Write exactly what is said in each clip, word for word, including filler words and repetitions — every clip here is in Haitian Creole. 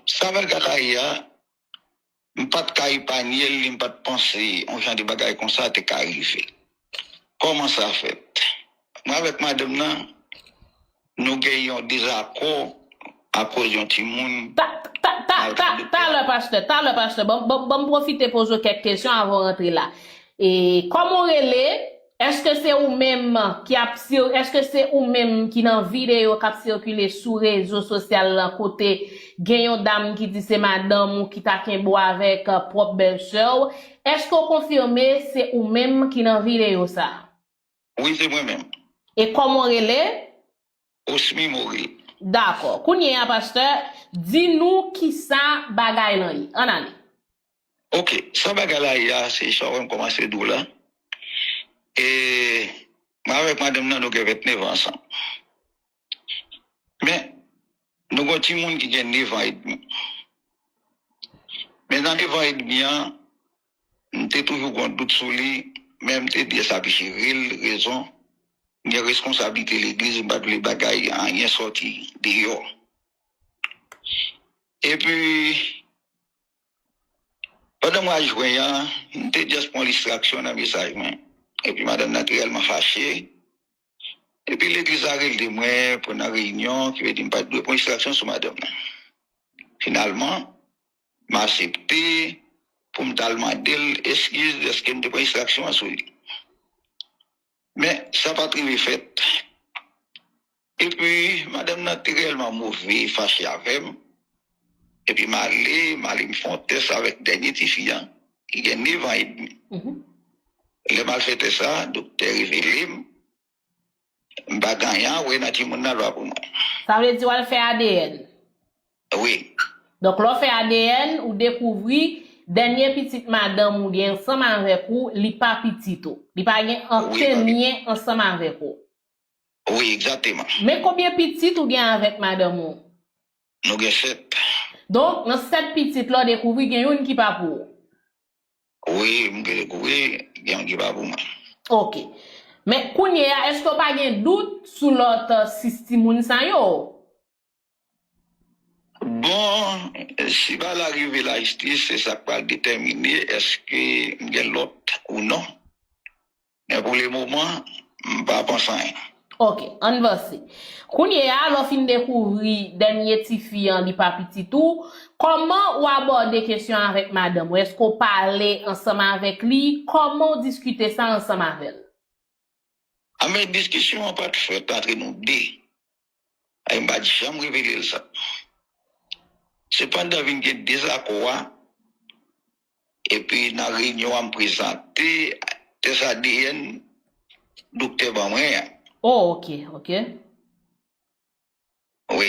Sa bagay la ye a, m pa t ka epanye l, ni m pa t panse yon jan de bagay konsa te ka rive. Kòman sa fèt? Mwen avèk madanm nan, nou gen yon dezakò akoz yon timoun. Ta, ta, ta, ta, talè, pastè, talè, pastè. Ban, ban, ban m pwofite poze w kèk kesyon avan w rantre la. E, kòman w rele? Èske se ou menm ki ap sir, èske se ou menm ki nan videyo k ap sikile sou rezo sosyal lan kote gen yon dam ki di se madanm ou ki ta kenbe w avèk pwòp bèlsè w? Èske w konfime se ou menm ki nan videyo sa a? Wi, se mwen menm. E kòman w rele? Osmy Moril. Dakò. Kounye a, pastè, di nou kisa bagay lan ye. Ann ale. Ok, sa bagay la ye a, se sa w wè m kòmanse di w la. E mwen avèk madanm nan, nou gen vennèf an ansanm. Men, nou gen yon timoun ki gen nèf an edmi. Men nan nèf an edmi an, m te toujou gen yon dout sou li, men m te di sa pi cheri l, rezon, m gen reskonsablite legliz, m pa t vle bagay anyen sòti deyò. Epi, pandan mwa jen an, m te just pran distraksyon nan mesaj mwen. Epi madanm nan te reyèlman fache. Epi legliz la rele mwen pou nan reyinyon, ki vle di m pa t dwe pran distraksyon sou madanm nan. Finalman, m aksepte pou m t al mande l eskiz dèske m te pran distraksyon an sou li. Men, sa pa t rive fèt. Epi, madanm nan te reyèlman move, fache avè m. Epi m ale, m ale m fè yon tès avèk dènye tifi an, ki gen nèf an edmi. Lè m al fè tès sa, doktè revele m, m pa gen anyen a wè nan timoun nan lwa pou mwen. Sa vle di w al fè A D N? Wi. Donk, lè w fè A D N, ou dekouvri dènye pitit madanm ou gen ansanm avèk ou, li pa pitit ou. Li pa gen okenn lyen ansanm avèk ou. Wi, egzakteman. Men konbyen pitit ou gen avèk madanm ou? Nou gen sèt. Donk, nan sèt pitit la, w dekouvri gen youn ki pa pou ou? Wi, m dekouvri gen youn ki pa pou mwen. Ok. Men, kounye a, èske w pa gen dout sou lòt sis timoun sa yo? Bon, si bagay la rive lajistis, se sa k pral detèmine èske m gen lòt ou non. Men pou lemoman, m pa panse anyen. Ok, ann vanse. Kounye a, lè w fin dekouvri dènye tifi an, li pa pitit ou, kòman ou abòde kesyon an avèk madanm ou? Èske w pale ansanm avèk li? Kòman w diskite sa ansanm avè l? Anben, diskisyon an pa t fèt antre nou de. Ay, m pa t janm revele l sa. Sepandan, vin gen dezakò a, epi nan reyinyon an, m prezante tès A D N doktè ban mwen an. Oh, ok, ok. Wi.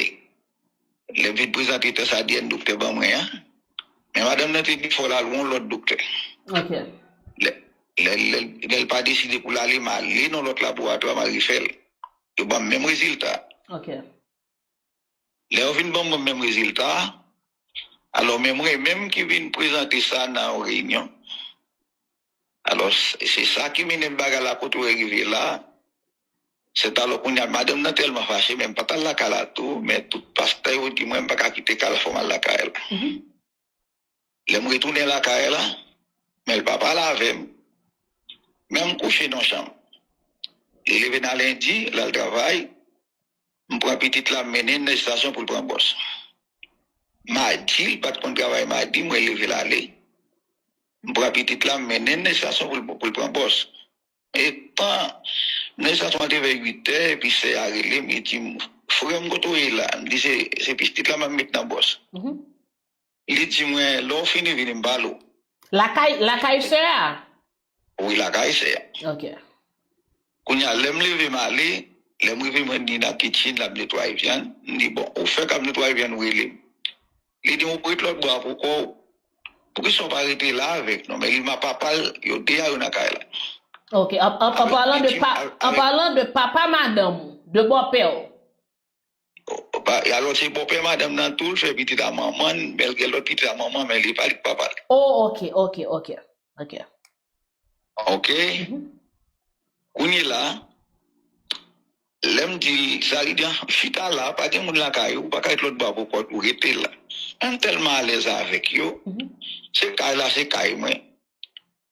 Lè m vin prezante tès A D N doktè ban mwen an, men madanm nan te di fò l al wè yon lòt doktè. Ok. Lè, lè, lè, lè l pa deside pou l ale, m ale nan lòt laboratwa, m al refè l. Yo ban m menm rezilta. Ok. Lè yo vin ban mwen menm rezilta a, alò, men mwen menm ki vin prezante sa nan yon reyinyon. Alò, se, se sa ki mennen bagay la kote w rive la. Sètalò, kounye a, madanm nan tèlman fache, men m pa t al lakay la tou, men tout pastè yo di mwen m pa ka kite kay la, fò m al lakay la. Lè m retounen lakay la, men l pa pale avè m. Men m kouche nan chanm. Li leve nan lendi, l al travay, m pran pitit la, m mennen l nan estasyon pou l pran bòs. Madi, l pa t konn travay madi, mwen leve l ale. M pran pitit la, m mennen l nan estasyon pou l, pou l pran bòs. Etan nan estasyon an te vè uit è, epi sè a rele m, li di m, "Frè m, kote w ye la?" M di, "Se, se pitit la m ap met nan bòs." Li di mwen, "Lè w fini vini m pale w." Lakay, lakay sè a? Wi, lakay sè a. Ok. Kounye a, lè m leve m ale, lè m rive mwen li nan kitchen, l ap netwaye vyann, m di, "Bon, ou fèk ap netwaye vyann, ou rele m." Li di m, "Ou ret lòt bò a pou kò w. Poukisa w pa rete la avèk nou?" Men li di m a papa l, yo de a yo nan kay la. Ok, an, an, an palan de pa, an palan de papa madanm ou, de bòpè w. Alò, se bòpè madanm nan tou, l fè pitit a manman l, men l gen lòt pitit a manman, men li pa li k papa l. Oh, ok, ok, ok. Ok. Ok. Kounye la, lè m di l sa, li di, "Ah, chita la, pa gen moun lakay ou, ou pa ka ret lòt bò a pou kò w, ou rete la." M tèlman alèz avèk yo. Se kay la, se kay mwen.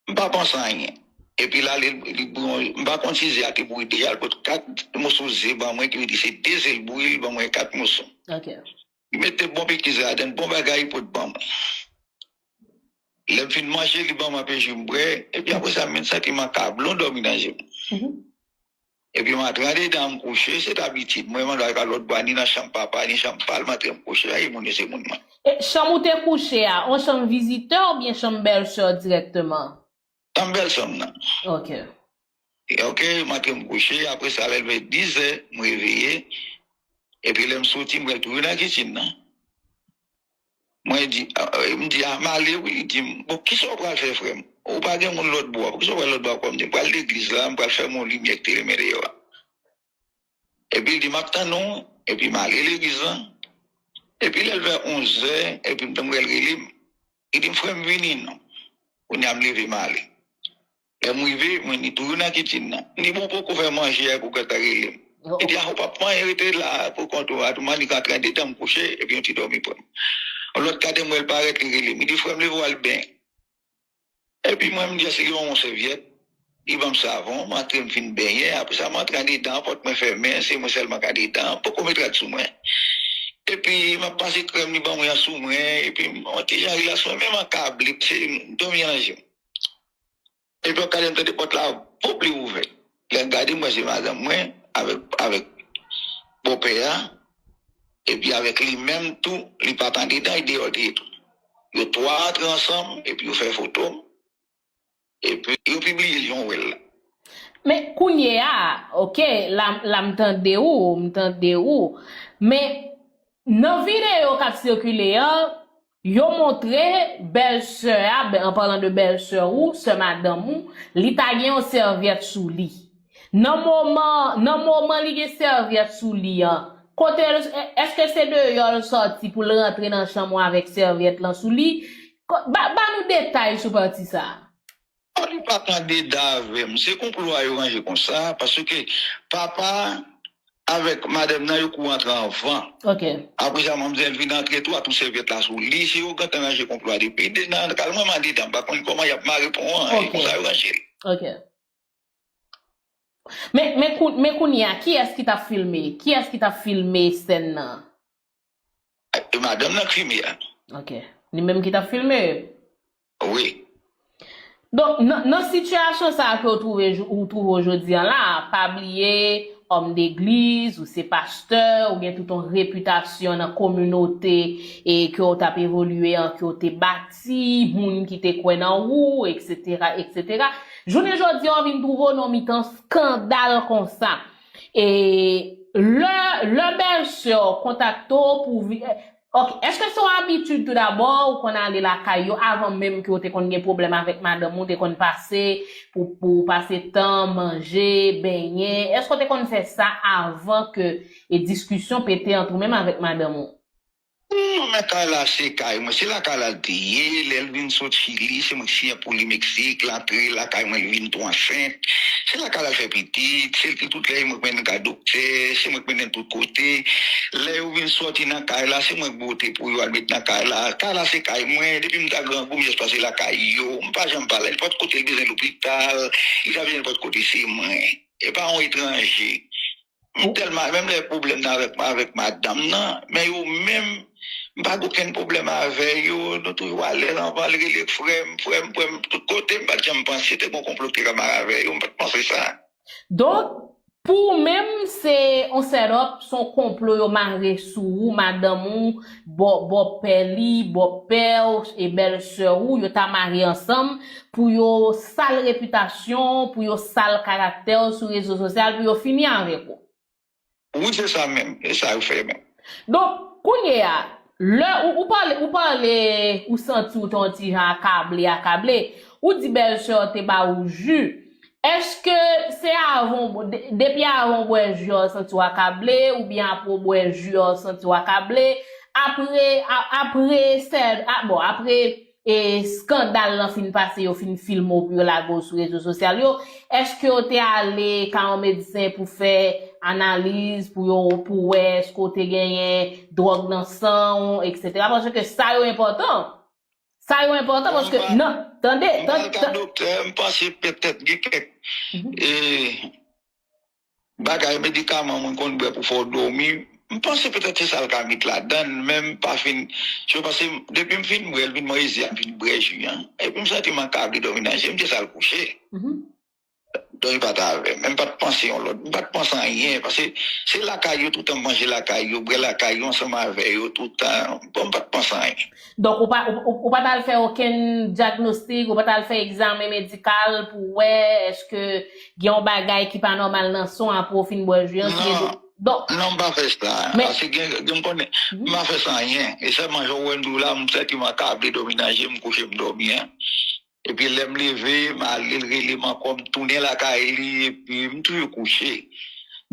M pa panse anyen. Epi l ale, li, li, m pa konn si ze a te boure deja, l pot kat moso ze ban mwen, ki vle di se de ze l boure, li ban mwen kat moso. Li mete bon pikiz ladann, bon bagay, li pot ban mwen. Lè m fin manje, li ban mwen apèji m bwè, epi apre sa, m vin santi m akablon dòmi nan je m. Epi m antre andedan, m kouche, se t abitid mwen, m antre ak lòt bò a, ni nan chanm papa, ni chanm pa l, m antre m kouche, a, e moun yo se moun mwen. E chanm ou te kouche a, on chanm vizitè oubyen chanm bèlsè dirèkteman? Chanm bèlsè m nan. Ok. Ok, m antre m kouche, apre sa, lè l vè dizè, m reveye, epi lè m soti, m pral tounen nan kichen nan. Mwen di, a, e, m di, a, m ale wi, li di m, bon, kisa w pral fè, frè m? Ou pa gen moun lòt bò a, poukisa w pral lòt bò a? M di, m pral legliz la, m pral fèmen yon limyè ki te limen deyò a. Epi li di, m ap tann ou, epi m ale legliz lan. Epi lè l vè onzè, epi m tann l rele m. Li di m, frè m, vini non. Kounye a m leve, m ale. Lè m rive, mwen ni toujou nan kichen nan. Ni bon poko fè manje a pou gata rele m. Li di, a, ou p ap manyen, rete la pou kont ou, a, tou manik antre andedan, m kouche, epi yon ti dòmi pran m. Lòt gade m wè l parèt, li rele m. Li di, frè m, leve w al benyen. Epi mwen, m di, èske gen yon sèvyèt? Li ban m savon, m antre, m fin benyen. Apre sa, m antre andedan, pòt mwen fèmen, se mwen sèlman k andedan, poko met rad sou mwen. Epi, m ap pase krèm, li ban mwen an sou mwen, epi m, yon ti jan rilas mwen, men m akable, se dòmi an je m. Epi w ap gade m tande pòt la, poup, li ouvè. Lè m gade, m wè se madanm mwen avèk, avèk bòpè a, epi avèk li menm tou, li pa t andedan, li deyò l te ye tou. Yo twa antre ansanm, epi yo fè foto m, epi yo pibliye l jan w wè l la. Men kounye a, ok, la, la m tande ou, m tande ou, men nan videyo k ap sikile an, yo montre bèlsè a, ben, an palan de bèlsè ou, sè madanm ou, li ta gen yon sèvyèt sou li. Nan moman, nan moman li gen sèvyèt sou li an, kote l, èske se deyò l sòti pou l rantre nan chanm ou avèk sèvyèt lan sou li? Ko-, ba, ba nou detay sou pati sa a. Li pa t andedan avè m. Se konplo a yo ranje konsa, paske papa avèk madanm nan yo kouri antre anvan. Ok. Apre sa, manmzèl vin antre tou ak tout sèvyèt la sou li. Se yo gentan ranje konplo a depi de nan kal mwen, m andedan. M pa konn kòman y ap mare pon an. E konsa yo ranje l. Ok. Men, men, kou-, men kounye a, kiyès ki t ap filme? Kiyès ki t ap filme sèn nan? E madanm nan k filme a. Ok. Li menm ki t ap filme? Wi. Donk, nan, nan sitiyasyon sa a ke w twouve, ou twouve w jodi an la, pa bliye, òm degliz, ou se pastè, ou gen tout yon repitasyon nan kominote e ke w t ap evolye an, ke w te bati, moun ki te kwè nan ou, etsetera, etsetera. Jounen jodi a, w vin twouve w nan mitan skandal konsa. E lè, lè bèlsè w kontakte w pou vi-, ok, èske se yon abitid tou dabò ou konn ale lakay yo avan menm ke w te konn gen pwoblèm avèk madanm ou, te konn pase pou, pou pase tan, manje, benyen? Èske w te konn fè sa avan ke e diskisyon pete ant ou menm avèk madanm ou? Non, men kay la se kay mwen. Se lakay la l te ye. Lè l vin sot Chili, se mwen ki siyen pou li Meksik. L antre lakay mwen, li vin tou ansent. Se lakay la l fè pitit. Se l ki tout lè, se mwen k mennen l ka doktè. Se mwen k mennen l tout kote. Lè yo vin sòti nan kay la, se mwen k bwote pou yo al met nan kay la. Kay la se kay mwen. Depi m ta grangou, m jis pase lakay yo. M pa janm pa la. Nenpòt kote l bezwen lopital, li ta vin nenpòt kote, se mwen. E pa yon etranje. M tèlman, menm lè pwoblèm nan avèk, avèk madanm nan, men yo menm, m pa gen okenn pwoblèm avè yo, nou toujou alèz anvan, l rele frè m, frè m, frè m, tout kote, m pa t janm panse te gen yon konplo ki te ka mare avè yo, m pa t panse sa. Donk, pou ou menm, se yon set up, se yon konplo yo mare sou ou, madanm ou, bò, bòpè li, bòpè w, e bèlsè ou, yo ta mare ansanm, pou yo sal repitasyon w, pou yo sal karaktè w sou rezo sosyal, pou yo fini avèk ou. Wi, se sa menm. Se sa yo fè menm. Donk, kounye a, lè ou, ou pale, ou pale, ou santi w te yon ti jan akable, akable, ou di bèlsè w te ba ou ji. Èske se avan w, de-, depi avan w bwè ji a, w santi w akable, oubyen apre w bwè ji a, w santi w akable? Apre, a-, apre sèl, a, bon, apre e skandal lan fin pase, yo fin filme w pou yo lage w sou rezo sosyal yo, èske yo te ale ka yon medsen pou fè analiz, pou yo, pou wè èske w te genyen dwòg nan san w, etsetera? Paske sa yo enpòtan. Sa yo enpòtan paske, non, tande, tande. Doktè, m panse petèt gen kèk bagay, medikaman moun konn bwè pou fè w dòmi. M panse petèt se sa l ka met ladan l, men m pa fin si, paske depi m fin bwè l, vin mwen ezi a, m fin bwè ji an. Epi m santi m akable dòmi nan je m, se sa l kouche. Dòmi pa t avè m, men m pa t panse yon lòt, m pa t panse anyen, paske se lakay yo, toutan m manje lakay yo, bwè lakay yo, ansanm avè yo, toutan, bon, m pa t panse anyen. Donk, ou pa, ou, ou, ou pa t al fè okenn dyagnostik, ou pa t al fè egzamen medikal pou wè èske gen yon bagay ki pa nòmal nan san w apre w fin bwè ji an, si gen... Non, non, m pa fè sa. Paske gen, gen, m konnen, m pa fè sa anyen. E sèlman jan w wè m di w la, m santi m akable dòmi nan je m, kouche m dòmi an. Epi lè m leve, m ale, l rele m ankò, m tounen lakay li, epi m toujou kouche.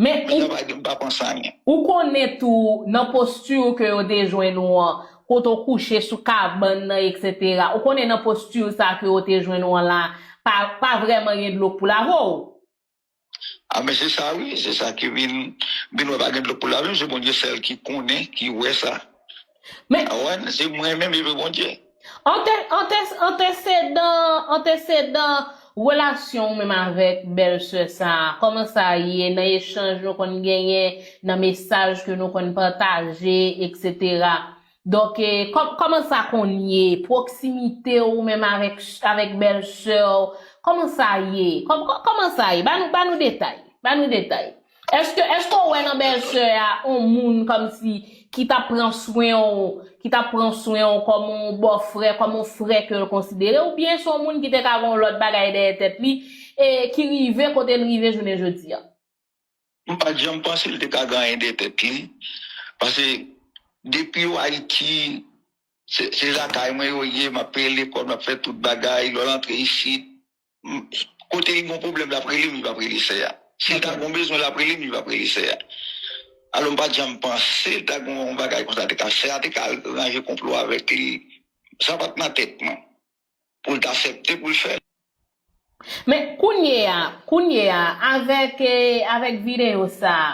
Men ou, m pa panse anyen. Ou konnen tou, nan posti ke yo te jwenn ou an, kote w kouche sou kabann nan, etsetera. Ou konnen nan posti sa ke yo te jwenn ou an la, pa, pa vrèman gen dlo k pou lave w. A, men se sa wi, se sa ki vin, vin wè pa gen dlo pou lave m, se Bondye sèl ki konnen, ki wè sa. Men a wè, se mwen menm, epi Bondye. Ante-, ante-, antesedan, antesedan relasyon ou menm avèk bèlsè sa a, kòman sa ye nan echanj nou konn genyen, nan mesaj ke nou konn pataje, etsetera? Donk, e, kò-, kòman sa konn ye? Pwoksimite ou menm avèk, avèk bèlsè w, kòman sa ye? Kòm-, kò-, kòman sa ye? Ba nou, ba nou detay. Ba nou detay. Èske, èske w wè nan bèlsè a yon moun kòmsi ki t ap pran swen w, ki t ap pran swen w kòm yon bòfrè, kòm yon frè ke l konsidere, oubyen se yon moun ki te ka gen yon lòt bagay dèyè tèt li, e ki rive kote l rive jounen jodi a? M pa t janm panse l te ka gen anyen dèyè tèt li, paske depi yo Ayiti, se, se lakay mwen yo ye, m ap peye lekòl, m ap fè tout bagay, lè l antre isit, m, kote li gen pwoblèm, l ap rele m, li p ap rele sè a. Si l ta gen yon bezwen, l ap rele m, li p ap rele sè a. Alò, m pa t janm panse l ta gen yon bagay konsa, te ka, sè a te ka al ranje konplo avèk li. Sa pa t nan tèt mwen pou l t aksepte pou l fè l. Men kounye a, kounye a, avèk, eh, avèk videyo sa a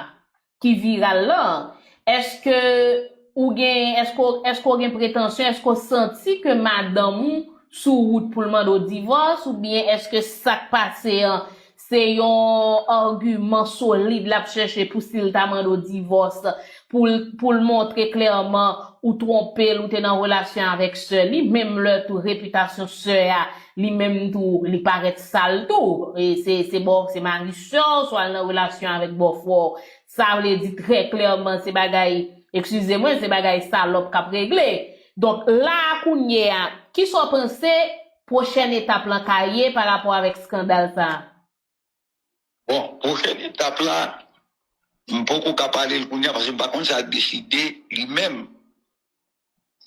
ki viral lan, èske ou gen, èske, èske w gen pretansyon, èske w santi ke madanm ou sou wout pou l mande w divòs, oubyen èske sa k pase an, se yon agiman solid l ap chèche pou si l ta mande w divòs, pou l, pou l montre klèman ou twonpe l, ou te nan relasyon avèk sè li, menm lè tou repitasyon sè a, li menm tou, li parèt sal tou. E se, se bò, se mari sè w, swa l nan relasyon avèk bòfrè w. Sa vle di trè klèman, se bagay, eskize mwen, se bagay salòp k ap regle. Donk, la a kounye a, kisa w panse pwochèn etap lan ka ye pa rapò avèk eskandal sa a? Bon, pwochèn etap la, m poko ka pale l kounye a, paske m pa konn sa l deside li menm.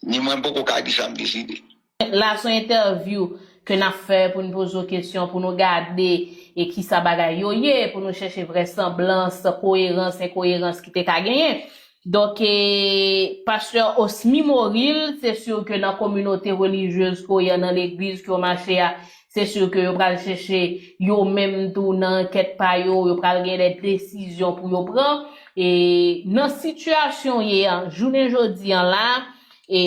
Ni mwen, m poko ka di sa m deside. La, se yon entèvyou ke n ap fè pou n poze w kesyon, pou nou gade e kisa bagay yo ye, pou nou chèche vrèsanblans, koerans, enkoerans ki te ka genyen. Donk, e, pastè Osmy Moril, se si ke nan kominote relijyez ke w ye, nan legliz ke w mache a, se si ke yo pral chèche yo menm tou nan ankèt pa yo, yo pral gen de desizyon pou yo pran. E nan sitiyasyon ye an, jounen jodi an la, e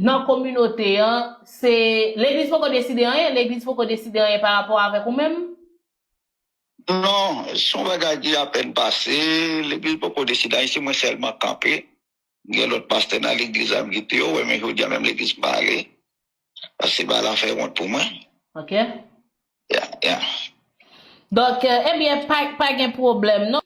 nan kominote an, se, legliz poko deside anyen, legliz poko deside anyen pa rapò avèk ou menm? Non, se yon bagay ki apèn pase, legliz poko deside anyen, se mwen sèlman kanpe. Gen lòt pastè nan legliz la m kite yo, wè, men jodi a menm legliz m pa ale. Paske bagay la fè wont pou mwen. Ok. Ya, ya. Donk, eh, ebyen, pa, pa gen pwoblèm, non.